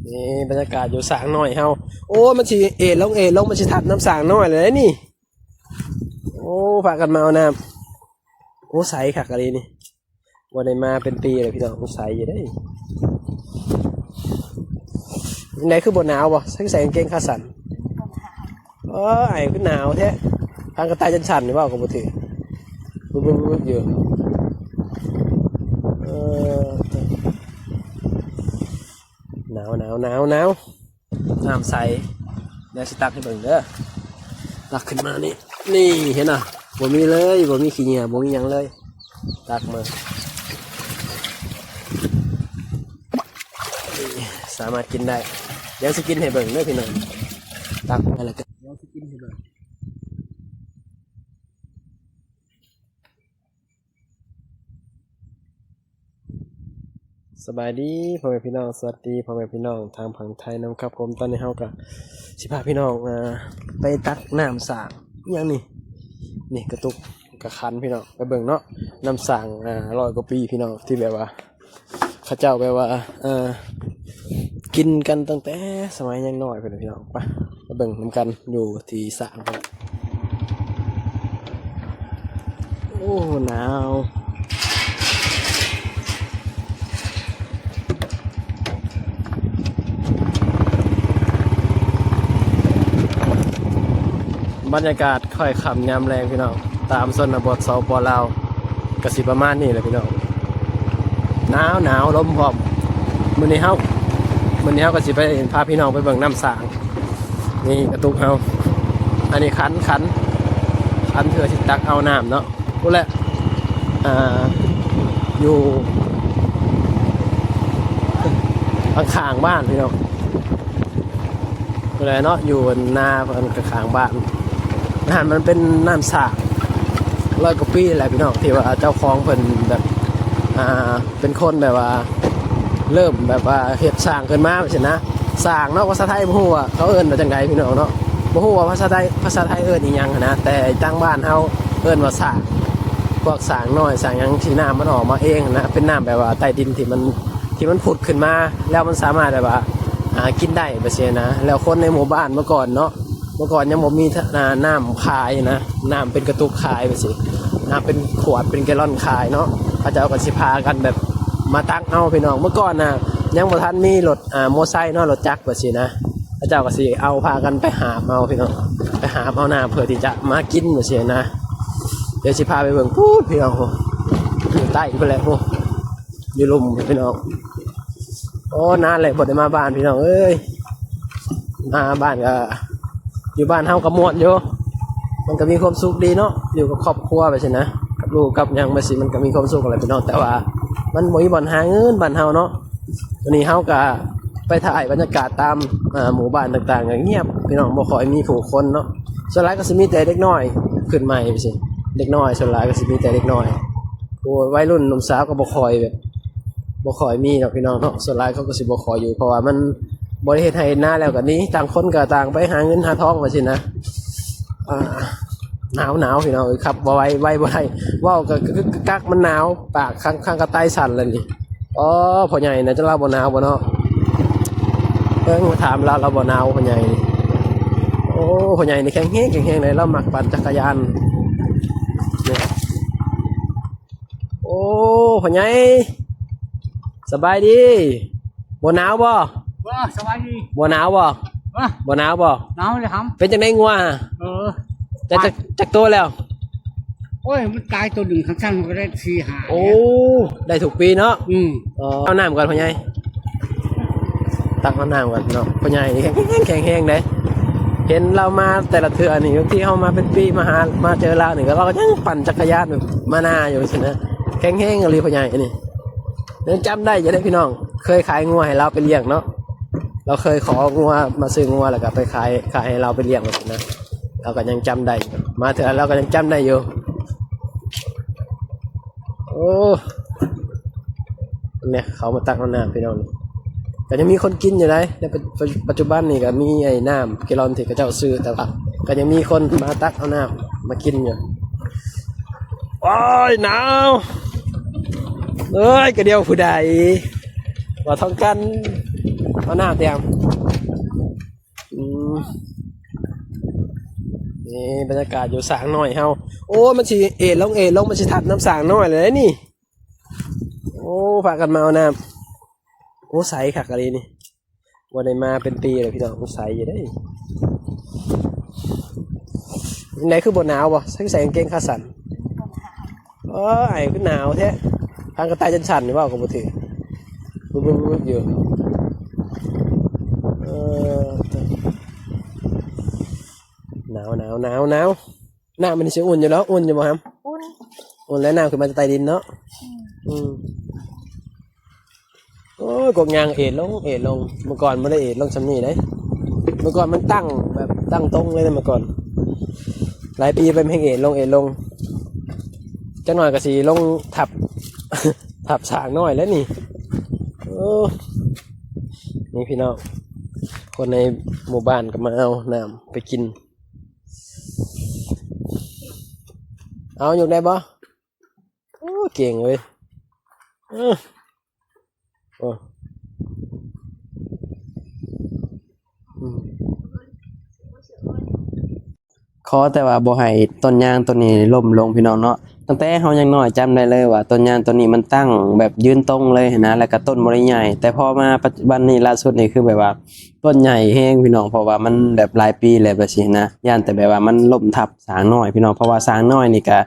ນີ້ບັນຍາກາດຢູ່ສາງນ້ອຍເຮົາ. ໂອ້ ມັນຊິເອນລົງ ເອນລົງ ມັນຊິທັບນ້ຳສາງນ້ອຍແລ້ວນີ້. ໂອ້ ພາກັນມາເອົານ້ຳ. ໂອ້ ໃສຄັກອີ່ຫຼີນີ້. ບໍ່ໄດ້ມາເປັນປີແລ້ວພີ່ນ້ອງ. ໃສຢູ່ເດ້. ຈັ່ງໃດຄືບໍ່ໜາວບໍ່? ໃສ່ ໃສ່ກາງເກງຂາສັ້ນ. ເອີ ອ້າຍຄືໜາວແທ້. ທາງກະຕ່າຍຈົນສັ່ນນີ້ ເວົ້າກໍບໍ່ຖືກ. ບຶບໆຢູ່. ເອີ ໜາວໆໆ. ນ້ຳໃສ. ດຽວຊິຕັກໃຫ້ເບິ່ງເດີ. ຕັກຂຶ້ນມານີ້ ນີ້ເຫັນບໍ່? ບໍ່ມີເລີຍ ບໍ່ມີຂີ້ເຫຍື້ອ ບໍ່ມີຫຍັງເລີຍ. ຕັກມາ ນີ້ ສາມາດກິນໄດ້. ດຽວຊິກິນໃຫ້ເບິ່ງເດີພີ່ນ້ອງ. ຕັກມາແລ້ວກໍ ດຽວຊິກິນໃຫ້ເບິ່ງ. ສະບາຍດີພໍ່ແມ່ພີ່ນ້ອງ ສະຫວັດດີພໍ່ແມ່ພີ່ນ້ອງທາງຝັ່ງໄທນຳຄັບຜົມ. ຕອນນີ້ເຮົາກໍຊິພາພີ່ນ້ອງ ອ່າ ໄປຕັກນ້ຳສ້າງ. ອີ່ຫຍັງນີ້? ນີ້ກະຕຸກກະຂັນພີ່ນ້ອງ. ໄປເບິ່ງເນາະ ນ້ຳສ້າງ ອ່າ ຮ້ອຍກວ່າປີພີ່ນ້ອງ ທີ່ແບບວ່າ ເຂົາເຈົ້າແບບວ່າ ເອີ ກິນກັນຕັ້ງແຕ່ສະໄໝຍັງນ້ອຍພຸ້ນນະພີ່ນ້ອງ. ໄປ ໄປເບິ່ງນຳກັນຢູ່ທີ່ສ້າງພຸ້ນ. ໂອ້ ໜາວ. ບັນຍາກາດຄ້ອຍຄ່ຳຍາມແລງພີ່ນ້ອງ ຕາມຊົນນະບົດ ສປ ລາວ ກະຊິປະມານນີ້ແຫຼະພີ່ນ້ອງ. ໜາວໆ ລົມພ້ອມ. ມື້ນີ້ເຮົາ ມື້ນີ້ເຮົາກໍຊິໄປພາພີ່ນ້ອງໄປເບິ່ງນ້ຳສ້າງ. ນີ້ກະຕຸກເຮົາ ອັນນີ້ຂັນ ຂັນ ຂັນເພື່ອຊິຕັກເອົານ້ຳເນາະ. ພຸ້ນແຫຼະ ອ່າ ຢູ່ຂ້າງໆບ້ານພີ່ນ້ອງ. ຜູ້ໃດເນາະ ຢູ່ໜ້າເພິ່ນກະຂ້າງບ້ານ. ນັ້ນມັນເປັນນ້ຳສ້າງຮ້ອຍກວ່າປີແຫຼະພີ່ນ້ອງ ທີ່ວ່າເຈົ້າຂອງເພິ່ນແບບ ອ່າ ເປັນຄົນແບບວ່າ ເລີ່ມແບບວ່າເຮັດສ້າງຂຶ້ນມາຊີ້ນະ. ສ້າງເນາະ ພາສາໄທບໍ່ຮູ້ວ່າເຂົາເອີ້ນວ່າຈັ່ງໃດພີ່ນ້ອງເນາະ. ບໍ່ຮູ້ວ່າພາສາໄທ ພາສາໄທເອີ້ນອີ່ຫຍັງຫັ້ນນະ ແຕ່ທາງບ້ານເຮົາເອີ້ນວ່າສ້າງ. ພວກສ້າງນ້ອຍ ສ້າງຫຍັງທີ່ນ້ຳມັນອອກມາເອງຫັ້ນນະ ເປັນນ້ຳແບບວ່າໃຕ້ດິນທີ່ມັນ ທີ່ມັນຜຸດຂຶ້ນມາ ແລ້ວມັນສາມາດແບບວ່າ ຫາກິນໄດ້ແບບຊີ້ນະ. ແລ້ວຄົນໃນໝູ່ບ້ານເມື່ອກ່ອນເນາະ ເມື່ອກ່ອນຍັງບໍ່ມີ ນ້ຳຂາຍນະ ນ້ຳເປັນກະຕຸກຂາຍແບບຊີ້ ນ້ຳເປັນຂວດເປັນແກລອນຂາຍເນາະ. ເຂົາເຈົ້າກໍຊິພາກັນແບບມາຕັກເອົາພີ່ນ້ອງ. ເມື່ອກ່ອນນະ ຍັງບໍ່ທັນມີລົດ ອ່າ ມໍໄຊເນາະ ລົດຈັກແບບຊີ້ນະ. ເຂົາເຈົ້າກໍຊິເອົາ ພາກັນໄປຫາບເອົາພີ່ນ້ອງ ໄປຫາບເອົານ້ຳເພື່ອທີ່ຈະມາກິນແບບຊີ້ນະ. ດຽວຊິພາໄປເບິ່ງພຸ້ນພີ່ນ້ອງ ຢູ່ໃຕ້ພຸ້ນແຫຼະ ຢູ່ລຸ່ມພີ່ນ້ອງ. ໂອ້ ນານແລ້ວບໍ່ໄດ້ມາບ້ານພີ່ນ້ອງເອີຍ. ມາບ້ານກໍ ຢູ່ບ້ານເຮົາກໍມ່ວນຢູ່ ມັນກໍມີຄວາມສຸກດີເນາະ ຢູ່ກັບຄອບຄົວແບບຊີ້ນະ ກັບລູກກັບຫຍັງແບບຊີ້ ມັນກໍມີຄວາມສຸກຫັ້ນແຫຼະພີ່ນ້ອງ. ແຕ່ວ່າມັນບໍ່ມີບ່ອນຫາເງິນບ້ານເຮົາເນາະ. ວັນນີ້ເຮົາກໍໄປຖ່າຍບັນຍາກາດຕາມ ອ່າ ໝູ່ບ້ານຕ່າງໆ ກໍງຽບພີ່ນ້ອງ ບໍ່ຄ່ອຍມີຜູ້ຄົນເນາະ. ສ່ວນຫຼາຍກໍຊິມີແຕ່ເດັກນ້ອຍຂຶ້ນໃໝ່ຊີ້ ເດັກນ້ອຍ ສ່ວນຫຼາຍກໍຊິມີແຕ່ເດັກນ້ອຍ. ໂອ້ຍ ໄວລຸ້ນໜຸ່ມສາວກໍບໍ່ຄ່ອຍແບບ ບໍ່ຄ່ອຍມີດອກພີ່ນ້ອງເນາະ. ສ່ວນຫຼາຍເຂົາກໍຊິບໍ່ຄ່ອຍຢູ່ ເພາະວ່າມັນບໍ່ໄດ້ເຮັດໄຮ່ເຮັດນາແລ້ວກໍໜີ ຕ່າງຄົນກໍຕ່າງໄປຫາເງິນຫາທອງວ່າຊີ້ນະ. ອ່າ ໜາວໆ ພີ່ນ້ອງເອີຍ ຂັບບໍ່ໄວ ໄວບໍ່ໄດ້ ເວົ້າກໍກຶກໆກັກໆ ມັນໜາວ ປາກຂ້າງ ຂ້າງກະຕ່າຍສັ່ນແລ້ວນີ້. ອໍ ພໍ່ໃຫຍ່ນະ ຈັກລາວບໍ່ໜາວບໍ່ເນາະ. ເບິ່ງ ມາຖາມລາວ ລາວບໍ່ໜາວ ພໍ່ໃຫຍ່ນີ້. ໂອ້ ພໍ່ໃຫຍ່ນີ້ແຂງແຮງ ແຂງແຮງເລີຍ ລາວມັກປັ່ນຈັກກະຍານ. ໂອ້ ພໍ່ໃຫຍ່ ສະບາຍດີ. ບໍ່ໜາວບໍ່? ບໍ່ ສະບາຍດີ. ບໍ່ໜາວບໍ່? ບໍ່ ບໍ່ໜາວບໍ່? ໜາວເລີຍຫຳ. ເປັນຈັ່ງໃດງົວ? ເອີ ຈັກ ຈັກ ຈັກໂຕແລ້ວ? ໂອ້ຍ ມັນຕາຍໂຕໜຶ່ງ ຄັນຊັ້ນມັນກໍໄດ້ສີ່ຫ້າ. ໂອ້ ໄດ້ທຸກປີເນາະ. ອືມ ເອົານ້ຳກ່ອນພໍ່ໃຫຍ່ ຕັກເອົານ້ຳກ່ອນເນາະ. ພໍ່ໃຫຍ່ນີ້ແຂງແຮງ ແຂງແຮງເດ້. ເຫັນລາວມາແຕ່ລະເທື່ອນີ້ ທີ່ເຮົາມາເປັນປີ ມາຫາ ມາເຈີລາວນີ້ ກໍລາວກໍຍັງປັ່ນຈັກກະຍານມານາຢູ່ຊີ້ນະ. ແຂງແຮງອີ່ຫຼີພໍ່ໃຫຍ່ນີ້. ຍັງຈຳໄດ້ຢູ່ເດ້ພີ່ນ້ອງ ເຄີຍຂາຍງົວໃຫ້ລາວໄປລ້ຽງເນາະ. ລາວເຄີຍຂໍງົວ ມາຊື້ງົວແລ້ວກໍໄປຂາຍ ຂາຍໃຫ້ລາວໄປລ້ຽງຊີ້ນະ. ລາວກໍຍັງຈຳໄດ້ ມາເທື່ອລາວກໍຍັງຈຳໄດ້ຢູ່. ໂອ້ ນີ້ເຂົາມາຕັກເອົານ້ຳພີ່ນ້ອງ. ກໍຍັງມີຄົນກິນຢູ່ໃດ໋ ໃນປັດ ປັດຈຸບັນນີ້ກໍມີໄອ້ນ້ຳແກລອນທີ່ເຂົາເຈົ້າຊື້ ແຕ່ວ່າກໍຍັງມີຄົນມາຕັກເອົານ້ຳມາກິນຢູ່. ໂອ້ຍ ໜາວ ເອີຍ ກະດຽວຜູ້ໃດ ວ່າທອງກັນ ເອົານ້ຳແຕ້ມ. ອືມ ນີ້ບັນຍາກາດຢູ່ສາງນ້ອຍເຮົາ. ໂອ້ ມັນຊິເອນລົງ ເອນລົງ ມັນຊິທັບນ້ຳສາງນ້ອຍເລີຍນີ້. ໂອ້ ພາກັນມາເອົານ້ຳ. ໂອ້ ໃສຄັກອີ່ຫຼີນີ້. ບໍ່ໄດ້ມາເປັນປີແລ້ວພີ່ນ້ອງ, ໃສຢູ່ເດ້. ຈັ່ງໃດຄືບໍ່ໜາວບໍ່? ໃສ່ ໃສ່ກາງເກງຂາສັ້ນ. ໂອ້ຍ ຄືໜາວແທ້. ທາງກະຕ່າຍຈົນສັ່ນນີ້ ເວົ້າກໍບໍ່ຖືກ. ບຶບໆຢູ່. ເອີ ໜາວ ໜາວ ໜາວ ໜາວ. ນ້ຳມັນຊິອຸ່ນຢູ່ແລ້ວ. ອຸ່ນຢູ່ບໍ່ຫຳ? ອຸ່ນ ອຸ່ນແລ້ວ. ນ້ຳຂຶ້ນມາແຕ່ໃຕ້ດິນເນາະ. ອືມ ອືມ. ໂອ້ຍ ກວກຍາງເອນລົງ ເອນລົງ. ເມື່ອກ່ອນບໍ່ໄດ້ເອນລົງຊ່ຳນີ້ເດ້. ເມື່ອກ່ອນມັນຕັ້ງແບບຕັ້ງຕົງເລີຍເນາະ ເມື່ອກ່ອນ. ຫຼາຍປີໄປແມ່ນແຮງເອນລົງ ເອນລົງ. ຈັກໜ້ອຍກໍຊິລົງທັບ ທັບສາງນ້ອຍແລ້ວນີ້. ໂອ້ ນີ້ພີ່ນ້ອງ ຄົນໃນໝູ່ບ້ານກໍມາເອົານ້ຳໄປກິນ. ເອົາ ຍົກໄດ້ບໍ່? ໂອ້ ເກັ່ງເວີຍ. ເອີ ໂອ້ ອືມ. ຂໍແຕ່ວ່າບໍ່ໃຫ້ຕົ້ນຍາງຕົ້ນນີ້ລົ້ມລົງ ພີ່ນ້ອງເນາະ. ຕັ້ງແຕ່ເຮົາຍັງນ້ອຍຈຳໄດ້ເລີຍວ່າຕົ້ນຍາງຕົ້ນນີ້ມັນຕັ້ງແບບຢືນຕົງເລີຍຫັ້ນນະ, ແລ້ວກໍຕົ້ນບໍ່ໄດ້ໃຫຍ່. ແຕ່ພໍມາປັດຈຸບັນນີ້ ລ່າສຸດນີ້ ຄືແບບວ່າຕົ້ນໃຫຍ່ແຮງ ພີ່ນ້ອງ, ເພາະວ່າມັນແບບຫຼາຍປີແລ້ວ ແບບຊີ້ນະ. ຢ້ານແຕ່ແບບວ່າມັນລົ້ມທັບສາງນ້ອຍ ພີ່ນ້ອງ, ເພາະວ່າສາງນ້ອຍນີ້ກໍ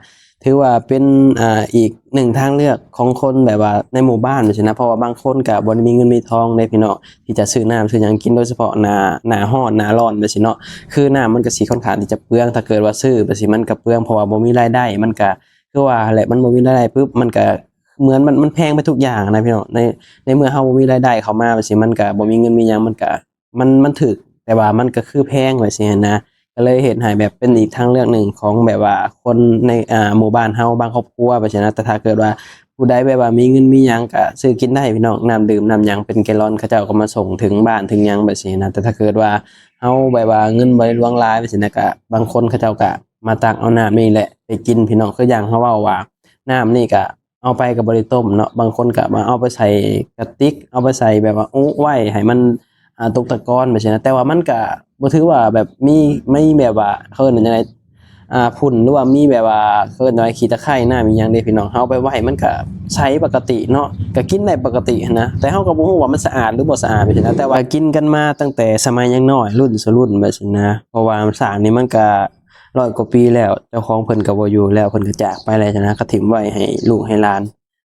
ຖືວ່າເປັນ ອ່າ ອີກໜຶ່ງທາງເລືອກຂອງຄົນແບບວ່າໃນໝູ່ບ້ານຈັ່ງຊີ້ນະ, ເພາະວ່າບາງຄົນກໍບໍ່ໄດ້ມີເງິນມີທອງເດ້ພີ່ນ້ອງ ທີ່ຈະຊື້ນ້ຳຊື້ຫຍັງກິນ, ໂດຍສະເພາະໜ້າ ໜ້າຮ້ອນ ໜ້າຮ້ອນແບບຊີ້ເນາະ, ຄືນ້ຳມັນກໍຊິຄ່ອນຂ້າງທີ່ຈະເປືອງ. ຖ້າເກີດວ່າຊື້ແບບຊີ້ມັນກໍເປືອງ ເພາະວ່າບໍ່ມີລາຍໄດ້, ມັນກໍຄືວ່າແຫຼະ ມັນບໍ່ມີລາຍໄດ້ປຶບ ມັນກໍເໝືອນມັນ ມັນແພງໄປທຸກຢ່າງນະພີ່ນ້ອງ. ໃນ ໃນເມື່ອເຮົາບໍ່ມີລາຍໄດ້ເຂົ້າມາແບບຊີ້ ມັນກໍບໍ່ມີເງິນມີຫຍັງ ມັນກໍ ມັນ ມັນຖືກ ແຕ່ວ່າມັນກໍຄືແພງ ແບບຊີ້ຫັ້ນນະ, ກໍເລີຍເຮັດໃຫ້ແບບເປັນອີກທາງເລືອກໜຶ່ງຂອງແບບວ່າຄົນໃນ ອ່າ ໝູ່ບ້ານເຮົາບາງຄອບຄົວ ແບບຊີ້ນະ. ແຕ່ຖ້າເກີດວ່າຜູ້ໃດແບບວ່າມີເງິນມີຫຍັງກໍຊື້ກິນໄດ້ພີ່ນ້ອງ, ນ້ຳດື່ມນ້ຳຫຍັງເປັນແກລອນ ເຂົາເຈົ້າກໍມາສົ່ງເຖິງບ້ານເຖິງຫຍັງ ແບບຊີ້ນະ. ແຕ່ຖ້າເກີດວ່າເຮົາແບບວ່າເງິນບໍ່ໄດ້ຫຼວງຫຼາຍ ແບບຊີ້ນະ, ກໍບາງຄົນເຂົາເຈົ້າກໍມາຕັກເອົານ້ຳນີ້ແຫຼະໄປກິນພີ່ນ້ອງ. ຄືຢ່າງເຮົາເວົ້າວ່າ ນ້ຳນີ້ກໍ ເອົາໄປກໍບໍ່ໄດ້ຕົ້ມເນາະ, ບາງຄົນກໍມາເອົາໄປໃສ່ກະຕິກ ເອົາໄປໃສ່ແບບວ່າອຸໄວ້ໃຫ້ມັນ ອ່າ ຕົກຕະກອນ ແບບຊີ້ນະ. ແຕ່ວ່າມັນກໍບໍ່ຖືວ່າແບບມີ ມີແບບວ່າ ເອີ້ນຫຍັງໃດ ອ່າ ຝຸ່ນ ຫຼືວ່າມີແບບວ່າ ເອີ້ນຫຍັງ ຂີ້ຕະໄຄ ນ້ຳອີ່ຫຍັງເດ້ພີ່ນ້ອງ, ເຮົາເອົາໄປໄວ້ມັນກໍໃສປົກກະຕິເນາະ, ກໍກິນໄດ້ປົກກະຕິຫັ້ນນະ. ແຕ່ເຮົາກໍບໍ່ຮູ້ວ່າມັນສະອາດ ຫຼືບໍ່ສະອາດ ແບບຊີ້ນະ. ແຕ່ວ່າກິນກັນມາຕັ້ງແຕ່ສະໄໝຍັງນ້ອຍ ລຸ້ນສູ່ລຸ້ນ ແບບຊີ້ນະ, ເພາະວ່າສາງນີ້ມັນກໍ ຮ້ອຍກວ່າປີແລ້ວ, ເຈົ້າຂອງເພິ່ນກໍບໍ່ຢູ່ແລ້ວ, ເພິ່ນກໍຈາກໄປແລ້ວນະ, ກໍຖິ້ມໄວ້ໃຫ້ລູກໃຫ້ຫຼານ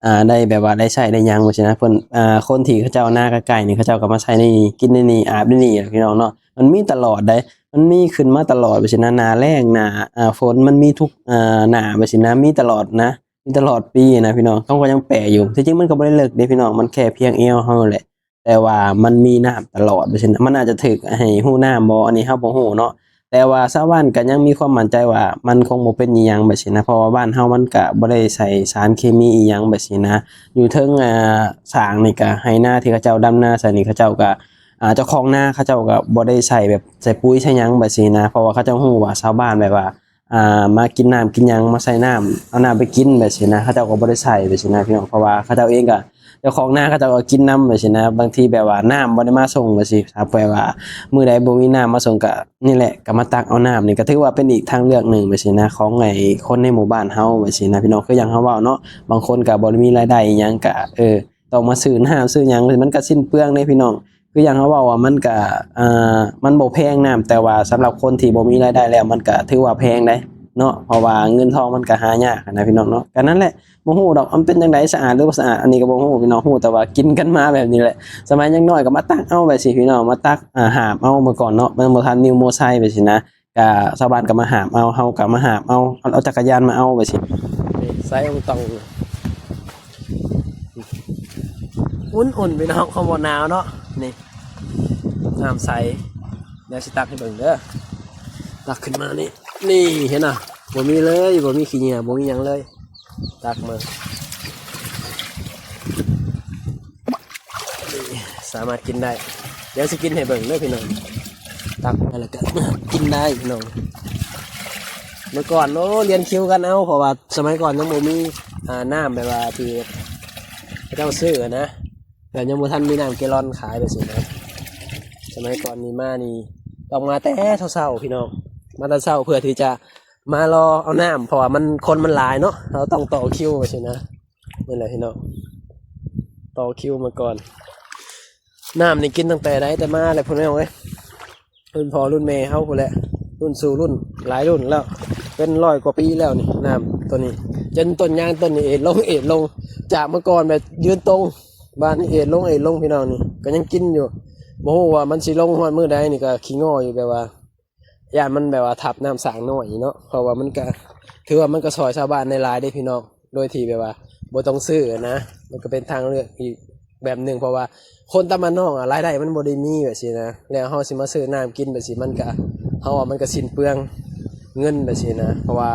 ອ່າ ໄດ້ແບບວ່າໄດ້ໃຊ້ໄດ້ຫຍັງ ວ່າຊີ້ນະ. ເພິ່ນ ອ່າ ຄົນທີ່ເຂົາເຈົ້ານາໃກ້ໆນີ້ ເຂົາເຈົ້າກໍມາໃຊ້ໃນນີ້ ກິນໃນນີ້ ອາບໃນນີ້ແຫຼະ ພີ່ນ້ອງເນາະ. ມັນມີຕະຫຼອດໃດ໋ ມັນມີຂຶ້ນມາຕະຫຼອດ ວ່າຊີ້ນະ, ໜ້າແລ້ງ ໜ້າ ອ່າ ຝົນ ມັນມີທຸກ ອ່າ ໜ້າ ວ່າຊີ້ນະ, ມີຕະຫຼອດນະ ມີຕະຫຼອດປີນະ ພີ່ນ້ອງ. ເຮົາກໍຍັງແປຢູ່, ທີ່ຈິງມັນກໍບໍ່ໄດ້ເລິກເດ້ ພີ່ນ້ອງ, ມັນແຄ່ພຽງແອວເຮົາແຫຼະ. ແຕ່ວ່າມັນມີນ້ຳຕະຫຼອດ ວ່າຊັ້ນນະ, ມັນອາດຈະຖືກໃຫ້ຮູ້ນ້ຳບໍ່ ອັນນີ້ເຮົາບໍ່ຮູ້ເນາະ. ແຕ່ວ່າຊາວບ້ານກໍຍັງມີຄວາມໝັ້ນໃຈວ່າມັນຄົງບໍ່ເປັນອີ່ຫຍັງ ແບບຊີ້ນະ, ເພາະວ່າບ້ານເຮົາມັນກໍບໍ່ໄດ້ໃສ່ສານເຄມີອີ່ຫຍັງ ແບບຊີ້ນະ. ຢູ່ເທິງ ອ່າ ສາງນີ້ກໍ ໄຮ່ນາທີ່ເຂົາເຈົ້າດຳນາໃສ່ນີ້ ເຂົາເຈົ້າກໍ ອ່າ ເຈົ້າຂອງນາເຂົາເຈົ້າກໍບໍ່ໄດ້ໃສ່ແບບໃສ່ປຸ໋ຍໃສ່ຫຍັງ ແບບຊີ້ນະ, ເພາະວ່າເຂົາເຈົ້າຮູ້ວ່າຊາວບ້ານແບບວ່າ ອ່າ ມາກິນນ້ຳກິນຫຍັງ ມາໃສ່ນ້ຳ ເອົານ້ຳໄປກິນ ແບບຊີ້ນະ, ເຂົາເຈົ້າກໍບໍ່ໄດ້ໃສ່ ແບບຊີ້ນະ ພີ່ນ້ອງ. ເພາະວ່າເຂົາເຈົ້າເອງກໍ ເຈົ້າຂອງນາເຂົາເຈົ້າກໍກິນນຳ ແບບຊີ້ນະ, ບາງທີແບບວ່ານ້ຳບໍ່ໄດ້ມາສົ່ງ ແບບຊີ້. ຖ້າແບບວ່າມື້ໃດບໍ່ມີນ້ຳມາສົ່ງ ກໍນີ້ແຫຼະ ກໍມາຕັກເອົານ້ຳນີ້ ກໍຖືວ່າເປັນອີກທາງເລືອກໜຶ່ງ ແບບຊີ້ນະ ຂອງໄອ້ຄົນໃນໝູ່ບ້ານເຮົາ ແບບຊີ້ນະ ພີ່ນ້ອງ. ຄືຢ່າງເຮົາເວົ້າເນາະ, ບາງຄົນກໍບໍ່ໄດ້ມີລາຍໄດ້ອີ່ຫຍັງ ກໍ ເອີ ຕ້ອງມາຊື້ນ້ຳຊື້ຫຍັງ ມັນກໍສິ້ນເປືອງເດ້ ພີ່ນ້ອງ. ຄືຢ່າງເຮົາເວົ້າວ່າມັນກະ ອ່າ ມັນບໍ່ແພງນ້ຳ, ແຕ່ວ່າສຳລັບຄົນທີ່ບໍ່ມີລາຍໄດ້ແລ້ວ ມັນກະຖືວ່າແພງໄດ໋ເນາະ, ເພາະວ່າເງິນທອງມັນກະຫາຍາກຫັ້ນນະ ພີ່ນ້ອງເນາະ. ກະນັ້ນແຫຼະ ບໍ່ຮູ້ດອກ ມັນເປັນຈັ່ງໃດ ສະອາດຫຼືບໍ່ສະອາດ ອັນນີ້ກະບໍ່ຮູ້ ພີ່ນ້ອງ, ຮູ້ແຕ່ວ່າກິນກັນມາແບບນີ້ແຫຼະ. ສະໄໝຍັງນ້ອຍກະມາຕັກເອົາແບບຊີ້ ພີ່ນ້ອງ, ມາຕັກ ອ່າ ຫາບເອົາ. ເມື່ອກ່ອນເນາະ ມັນບໍ່ທັນມີໂມໄຊແບບຊີ້ນະ, ກະຊາວບ້ານກະມາຫາບເອົາ, ເຮົາກະມາຫາບເອົາ, ເອົາ ເອົາຈັກກະຍານມາເອົາແບບຊີ້. ນີ້ ໃສ່ອອງຕອງ ອຸ່ນໆ ພີ່ນ້ອງ, ຄວາມບໍ່ໜາວເນາະ. ນີ້ ນ້ຳໃສ, ດຽວຊິຕັກໃຫ້ເບິ່ງເດີ. ຕັກຂຶ້ນມານີ້ ນີ້ ເຫັນບໍ່? ບໍ່ມີເລີຍ, ບໍ່ມີຂີ້ເຫຍື້ອ ບໍ່ມີຫຍັງເລີຍ. ຕັກມາ ນີ້ ສາມາດກິນໄດ້. ດຽວຊິກິນໃຫ້ເບິ່ງເດີ ພີ່ນ້ອງ. ຕັກມາແລ້ວກະກິນໄດ້ ພີ່ນ້ອງ. ເມື່ອກ່ອນ ໂອ້ ລຽນຄິວກັນເອົາ, ເພາະວ່າສະໄໝກ່ອນຍັງບໍ່ມີ ອ່າ ນ້ຳແບບວ່າທີ່ເຂົາເຈົ້າຊື້ນະ, ແບບຍັງບໍ່ທັນມີນ້ຳແກລອນຂາຍແບບຊີ້ນະ. ສະໄໝກ່ອນນີ້ມານີ້ ຕ້ອງມາແຕ່ເຊົ້າໆ ພີ່ນ້ອງ, ມາແຕ່ເຊົ້າເພື່ອທີ່ຈະມາລໍເອົານ້ຳ ເພາະວ່າມັນ ຄົນມັນຫຼາຍເນາະ, ເຮົາຕ້ອງຕໍ່ຄິວໄປຊີ້ນະ. ນີ້ແຫຼະພີ່ນ້ອງ ຕໍ່ຄິວມາກ່ອນ. ນ້ຳນີ້ກິນຕັ້ງແຕ່ໃດແຕ່ມາແຫຼະ ພີ່ນ້ອງເອີຍ, ລຸ້ນພໍ່ລຸ້ນແມ່ເຮົາພຸ້ນແຫຼະ, ລຸ້ນສູ່ລຸ້ນ ຫຼາຍລຸ້ນແລ້ວ, ເປັນຮ້ອຍກວ່າປີແລ້ວນີ້. ນ້ຳໂຕນີ້ ຈົນຕົ້ນຍາງຕົ້ນນີ້ເອດລົງເອດລົງ, ຈາກເມື່ອກ່ອນແບບຢືນຕົງ, ບາດນີ້ເອດລົງເອດລົງ ພີ່ນ້ອງ, ນີ້ກໍຍັງກິນຢູ່. ບໍ່ຮູ້ວ່າມັນຊິລົງຮອດມື້ໃດນີ້ ກໍຂີ້ງໍຢູ່, ແບບວ່າ ຢ້ານມັນແບບວ່າທັບນ້ຳສ້າງນ້ອຍເນາະ, ເພາະວ່າມັນກະ ຖືວ່າມັນກະຊ່ອຍຊາວບ້ານໄດ້ຫຼາຍເດ້ພີ່ນ້ອງ, ໂດຍທີ່ແບບວ່າບໍ່ຕ້ອງຊື້ນະ, ມັນກະເປັນທາງເລືອກອີກແບບໜຶ່ງ. ເພາະວ່າຄົນຕາມບ້ານນອກອະ ລາຍໄດ້ມັນບໍ່ໄດ້ມີແບບຊີ້ນະ, ແລ້ວເຮົາຊິມາຊື້ນ້ຳກິນແບບຊີ້ ມັນກະ ເຮົາວ່າມັນກະສິ້ນເປືອງເງິນແບບຊີ້ນະ, ເພາະວ່າ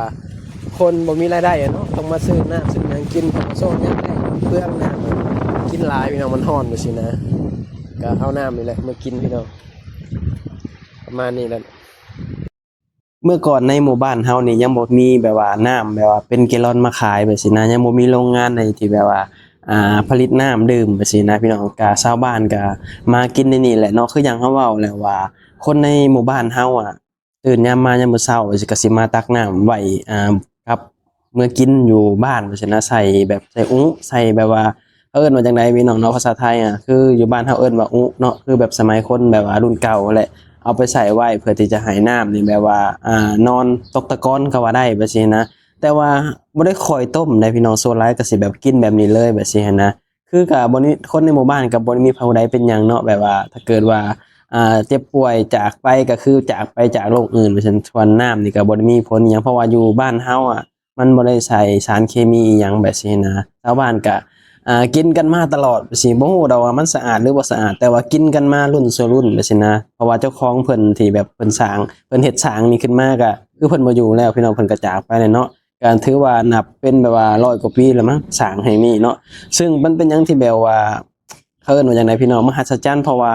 ຄົນບໍ່ມີລາຍໄດ້ອະເນາະ, ຕ້ອງມາຊື້ນ້ຳຊື້ຫຍັງກິນ, ເພາະວ່າຊ່ວງຍາມແລ້ງເປືອງນ້ຳ, ກິນຫຼາຍພີ່ນ້ອງ, ມັນຮ້ອນແບບຊີ້ນະ. ກະເອົານ້ຳນີ້ແຫຼະມາກິນພີ່ນ້ອງ, ປະມານນີ້ແຫຼະ. ເມື່ອກ່ອນໃນໝູ່ບ້ານເຮົານີ້ຍັງບໍ່ມີແບບວ່ານ້ຳແບບວ່າເປັນແກລອນມາຂາຍແບບຊີ້ນະ, ຍັງບໍ່ມີໂຮງງານໃດທີ່ແບບວ່າ ອ່າ ຜະລິດນ້ຳດື່ມແບບຊີ້ນະພີ່ນ້ອງ. ກະຊາວບ້ານກະມາກິນໃນນີ້ແຫຼະເນາະ, ຄືຢ່າງເຮົາເວົ້າແຫຼະວ່າ ຄົນໃນໝູ່ບ້ານເຮົາອະ ຕື່ນຍາມມາຍາມມື້ເຊົ້າ ກະຊິມາຕັກນ້ຳໄວ້ ອ່າ ກັບ ເມືອກິນຢູ່ບ້ານວ່າຊັ້ນນະ, ໃສ່ແບບໃສ່ອຸ ໃສ່ແບບວ່າ ເຂົາເອີ້ນວ່າຈັ່ງໃດພີ່ນ້ອງເນາະ ພາສາໄທອະ, ຄືຢູ່ບ້ານເຮົາເອີ້ນວ່າອຸເນາະ, ຄືແບບສະໄໝຄົນແບບວ່າລຸ້ນເກົ່າຫັ້ນແຫຼະ ເອົາໄປໃສ່ໄວ້ເພື່ອທີ່ຈະໃຫ້ນ້ຳນີ້ແບບວ່າ ອ່າ ນອນຕົກຕະກອນກໍວ່າໄດ້ແບບຊີ້ນະ. ແຕ່ວ່າບໍ່ໄດ້ຄ່ອຍຕົ້ມໃດພີ່ນ້ອງ, ສ່ວນຫຼາຍກໍຊິແບບກິນແບບນີ້ເລີຍແບບຊີ້ຫັ້ນນະ. ຄືກໍບໍ່ມີ ຄົນໃນໝູ່ບ້ານກໍບໍ່ໄດ້ມີຜູ້ໃດເປັນຫຍັງເນາະ, ແບບວ່າຖ້າເກີດວ່າ ອ່າ ເຈັບປ່ວຍຈາກໄປກໍຄືຈາກໄປຈາກໂລກອື່ນວ່າຊັ້ນ. ສ່ວນນ້ຳນີ້ກໍບໍ່ໄດ້ມີຜົນຫຍັງ ເພາະວ່າຢູ່ບ້ານເຮົາອະ ມັນບໍ່ໄດ້ໃສ່ສານເຄມີອີ່ຫຍັງແບບຊີ້ນະ. ຊາວບ້ານກະ ອ່າ ກິນກັນມາຕະຫຼອດແບບຊີ້, ບໍ່ຮູ້ດອກວ່າມັນສະອາດຫຼືບໍ່ສະອາດ, ແຕ່ວ່າກິນກັນມາລຸ້ນສູ່ລຸ້ນແບບຊີ້ນະ. ເພາະວ່າເຈົ້າຂອງເພິ່ນທີ່ແບບເພິ່ນສ້າງ ເພິ່ນເຮັດສ້າງນີ້ຂຶ້ນມາກະ ຄືເພິ່ນບໍ່ຢູ່ແລ້ວພີ່ນ້ອງ, ເພິ່ນກະຈາກໄປແລ້ວເນາະ. ກະຖືວ່ານັບເປັນແບບວ່າຮ້ອຍກວ່າປີແລ້ວມັງ ສ້າງແຫ່ງນີ້ເນາະ. ຊຶ່ງມັນເປັນຫຍັງທີ່ແບບວ່າ ເຂົາເອີ້ນວ່າຈັ່ງໃດພີ່ນ້ອງ, ມະຫັດສະຈັນ ເພາະວ່າ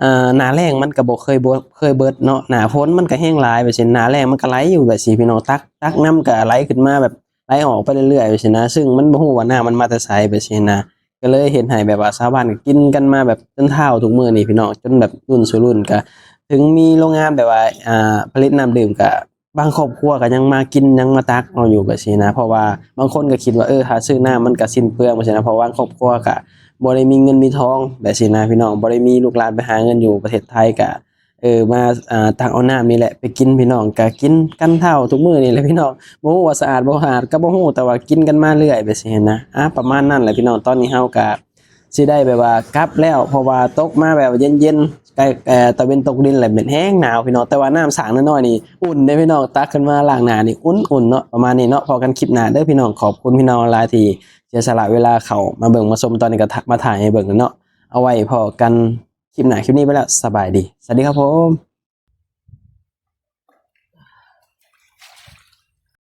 ອ່າ ໜ້າແລ້ງມັນກໍບໍ່ເຄີຍ ບໍ່ເຄີຍເບິດເນາະ, ໜ້າຝົນມັນກໍແຮງຫຼາຍແບບຊີ້, ໜ້າແລ້ງມັນກໍໄຫຼຢູ່ແບບຊີ້ພີ່ນ້ອງ, ຕັກ ຕັກນ້ຳກໍໄຫຼຂຶ້ນມາແບບໄຫຼອອກໄປເລື້ອຍໆແບບຊີ້ນະ, ຊຶ່ງມັນບໍ່ຮູ້ວ່ານ້ຳມັນມາແຕ່ໃສແບບຊີ້ນະ. ກໍເລີຍເຮັດໃຫ້ແບບວ່າຊາວບ້ານກໍກິນກັນມາແບບຈົນທ້າວທຸກມື້ນີ້ພີ່ນ້ອງ, ຈົນແບບລຸ້ນສູ່ລຸ້ນ ກໍເຖິງມີໂຮງງານແບບວ່າ ອ່າ ຜະລິດນ້ຳດື່ມ ກໍ ບາງຄອບຄົວກໍຍັງມາກິນ ຍັງມາຕັກເອົາຢູ່ແບບຊີ້ນະ. ເພາະວ່າບາງຄົນກໍຄິດວ່າ ເອີ ຖ້າຊື້ນ້ຳມັນກໍສິ້ນເປືອງແບບຊີ້ນະ, ເພາະບາງຄອບຄົວກໍບໍ່ໄດ້ມີເງິນມີທອງແບບຊີ້ນະພີ່ນ້ອງ, ບໍ່ໄດ້ມີລູກຫຼານໄປຫາເງິນຢູ່ປະເທດໄທ ກໍ ເອີ ມາ ອ່າ ຕັກເອົານ້ຳນີ້ແຫຼະໄປກິນພີ່ນ້ອງ, ກໍກິນກັນທ້າວທຸກມື້ນີ້ແຫຼະພີ່ນ້ອງ. ບໍ່ຮູ້ວ່າສະອາດບໍ່ສະອາດກໍບໍ່ຮູ້, ແຕ່ວ່າກິນກັນມາເລື້ອຍແບບຊີ້ນະ. ອ່າ ປະມານນັ້ນແຫຼະພີ່ນ້ອງ, ຕອນນີ້ເຮົາກໍ ຊິໄດ້ແບບວ່າກັບແລ້ວ ເພາະວ່າຕົກມາແບບເຢັນໆ ໃກ້ ເອີ ຕາເວັນຕົກດິນແລ້ວແມ່ນແຮງໜາວພີ່ນ້ອງ, ແຕ່ວ່ານ້ຳສ້າງນ້ອຍໆນີ້ອຸ່ນເດ້ພີ່ນ້ອງ, ຕັກຂຶ້ນມາລ້າງໜ້ານີ້ອຸ່ນໆເນາະ. ປະມານນີ້ເນາະ, ພໍ້ກັນຄລິບໜ້າເດີພີ່ນ້ອງ. ຂອບຄຸນພີ່ນ້ອງຫຼາຍທີ່ເສຍສະຫຼະເວລາເຂົ້າມາເບິ່ງມາຊົມ, ຕອນນີ້ກໍ ມາຖ່າຍໃຫ້ເບິ່ງແລ້ວເນາະ. ເອົາໄວ້ພໍ້ກັນຄລິບໜ້າ, ຄລິບນີ້ໄປແລ້ວ, ສະບາຍດີ, ສະຫວັດດີຄັບຜົມ.